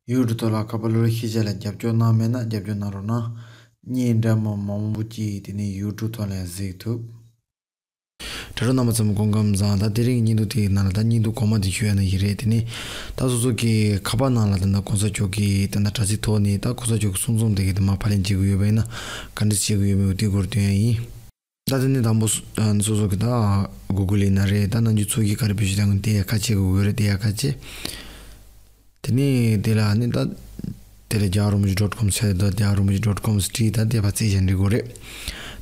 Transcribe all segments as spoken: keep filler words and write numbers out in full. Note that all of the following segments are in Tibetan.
ཡུ་ཊུབ་ཐོག་ལ་ཁ་པར་གློག་ཀླད་ཤེས་བྱ་ལ་རྒྱབ་སྐྱོར་གནང་མེད་ན་རྒྱབ་སྐྱོར་གནང་རོགས་གནང་། བརྙན་འདྲ་མིན་མང་པོ་ཅིག་དེ་ནས་ཡུ་ཊུབ་ཐོག་ལ་གཟིགས་ཐུབ། དྲ་གྲོགས་རྣམ་པ་ཚང་མ་སྐུ་ཁམས་བཟང་། ད་དེ་རིང་བརྙན་ཐུང་དེའི་ནང་ལ་ད་བརྙན་ཐུང་གོང་མ་དེ་ཞུ་ཡ་ན་ཡི་རེད། དེ་ནས་ད་སོ་སོ་གི་ཁ་པར་ནང་ལ་ད་ད་གོང་ས་མཆོག་གི་ད་ད་དྲ་ཚིགས་ཐོག་ནས་ད་གོང་ས་མཆོག་གི་གསུང་རྩོམ་དེ་གི་ད་མར་ཕབ་ལེན་བྱེད་དགོས་ཡོད་པ་ཡིན་ན་ག་འདྲ་བྱེད་དགོས་ཡོད་མེད་དེའི་སྐོར་སྟོན་ཡ་ཡིན། ད་དེ་ནས་དང་པོ་སོ་སོ་གི་ད་གུ་གུལ་ཡིན་ན་རེད། ད་ནམ་རྒྱུན་ཚོགས་ཀྱི་ག་རེ་བེད་སྤྱོད་བཏང་གི་དེ་ཡ་ཁ་ཕྱེ་དགོས་ཀྱི་རེད། དེ་ཡ་ཁ་ཕྱེ། དེ་ནས་དེ་ལ་ནི་ད་དེ་ལ་རྒྱལ་བ་རིན་པོ་ཆེ་ཌོཊ་ཀོམ་ཟེར་ད་རྒྱལ་བ་རིན་པོ་ཆེ་ཌོཊ་ཀོམ་བྲིས་ད་དེ་ཕར་བཙལ་བྱས་འབྲི་དགོས་རེད།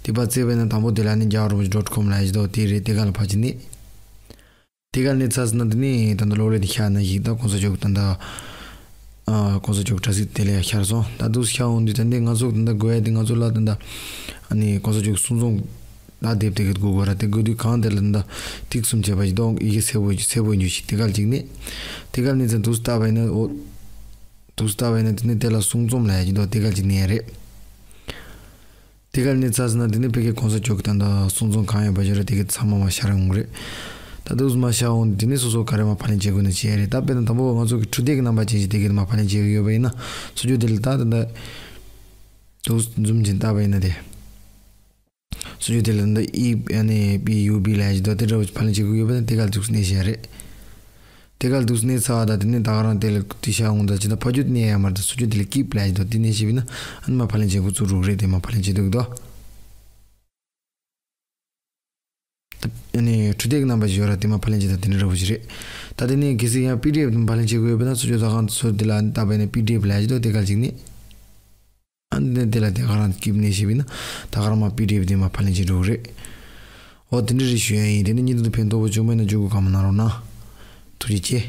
དེ་ཕར་བཙལ་བས་ན་དང་པོ་དེ་ལ་ནི་རྒྱལ་བ་རིན་པོ་ཆེ་ཌོཊ་ཀོམ་ལ་ཡ་ཞིག་ད་དེ་རེད། དེ་ག་ལ་ཕར་ཕྱིན་ནི། དེ་ག་ནས་ཚར་སོང་ན་དེ་ནས་ད་ལྟ་གློག་ཀླད་དེ་ཤར་ན་ཞིག་ད་གོང་ས་མཆོག་ད་ལྟ་ཨ་གོང་ས་མཆོག་དྲ་ཚིགས་དེ་ལ་ཤར་སོང་། ད་དུང་ཤར་འོང་དུས་ད་ནས་ང་ཚོ་ད་ལྟ་དགོས་ཡ་དེ་ང་ཚོ་ལ་ད་ལྟ་ཨ་ནི་གོང་ས་མཆོག་གསུང་རྩོམ་ད་དེབ་དེ་གི་དགོས་དགོས་ར། དེ་དགོས་དུས་གང་དེ་ལ་ད་ལྟ་ཏིག་གསུམ་བྱས་པ་ཞིག་ད་ཡི་གེ་སེར་པོ་སེར་པོ་འགྱུར་ཞིག་དེ་ག་ལ་ཅིག་ནས་དེ་ག་ནས་ཚར་དུས་ལྟ་བ་ཡིན་ན་འོ་དུས་ལྟ་བ་ཡིན་ན་དེ་ནས་དེ་ལ་གསུང་རྩོམ་ལ་ཡ་ཞིག་ད་དེ་ག་ལ་ཅིག་ནས་ཡ་རེད། དེ་ག་ནས་ཚར་སོང་ན་དེ་ནས་ཕ་གིའི་གོང་ས་མཆོག་གི་ད་ལྟ་གསུང་རྩོམ་གང་ཡོད་པ་ཞིག་རེད། དེ་གི་ཚང་མ་མར་ཤར་ཡོང་གི་རེད། ད་དུས་མར་ཤར་འོང་དེ་ནས་སོ་སོ་ག་རེ་མར་ཕབ་ལེན་བྱེད་དགོས་ན་བྱེད་ཡ་རེད། ད་དཔེར་ན་དང་པོ་ང་ཚོ་གི་འཕྲུལ་དེབ་ཀྱི་རྣམ་པ་ཅན་ཞིག་དེ་གི་མར་ཕབ་ལེན་བྱེད་དགོས་ཡོད་པ་ཡིན་ན་སོ་སོ་དེ་ལ་ད་ད་ད་དུས་འཛུམ་ཅན་ལྟ་བ་ཡིན་ན་དེ་སོ་སོ་དེ་ལ་ད་ཨི་ཨ་ནི་པི་ཡུ་པི་ལ་ཡ་ཞིག་ད་དེ་འདྲ་བོ་ཕབ་ལེན་བྱེད་དགོས་ཡོད་པ་ཡིན་ན་དེ་ག་ལ་དུས་གནས་བྱེད་ཡ་རེད། དེ་ག་ལ་དུས་གནས་ཚར་བ་དང་དེ་ནས་ད་ག་རང་དེ་ལ་དེ་ཤར་འོང་ད་ཅི་ད་ཕ་རྒྱུད་གནས་ཡ་མར་ད་སོ་རྒྱུད་དེ་ལ་སྐྱིབ་ལ་ཡ་ད་དེ་གནས་ཤེས་བས་ན་ཨ་ནི་མར་ཕབ་ལེན་བྱེད་འགོ་བཙུགས་རུག་རེད། དེ་མར་ཕབ་ལེན་བྱེད་འདུག་ད། ཨ་ནི་འཕྲུལ་དེབ་ཀྱི་རྣམ་པ་ཞིག་ཡོད་ར། དེ་མར་ཕབ་ལེན་བྱེད་ད་དེ་འདྲ་འདྲ་བོ་ཞིག་རེད། ད་དེ་ནས་གལ་སྲིད་ཡང་པི་ཌི་ཨེཕ་དེ་མར་ཕབ་ལེན་བྱེད་དགོས་ཡོད་པས་ན་སོ་རྒྱུད་ད་ག་རང་སོ་དེ་ལ་ཨ་ནི་ད་ཕ་ཡ་ནི་པི་ཌི་ཨེཕ་ལ་ཡ་ད་དེ་ག་ལ་ཅིག་གནས། ཨ་ནི་དེ་ལ་དེ་ག་རང་སྐྱིབ་གནས་ཤེས་བས་ན་ད་ག་རང་མར་པི་ཌི་ཨེཕ་དེ་མར་ཕབ་ལེན་བྱེད་འགྲོ་གི་རེད། འོ་དེ་འདྲ་རེད་ཞུ་ཡ་ཡིན། དེ་ནས་བརྙན་ཐུང་དེ་ཕན་ཐོགས་པོ་བྱུང་མེད་ན་བརྒྱུད་སྐུར་གང་མང་གནང་རོགས་གནང་། ཐུགས་རྗེ་ཆེ།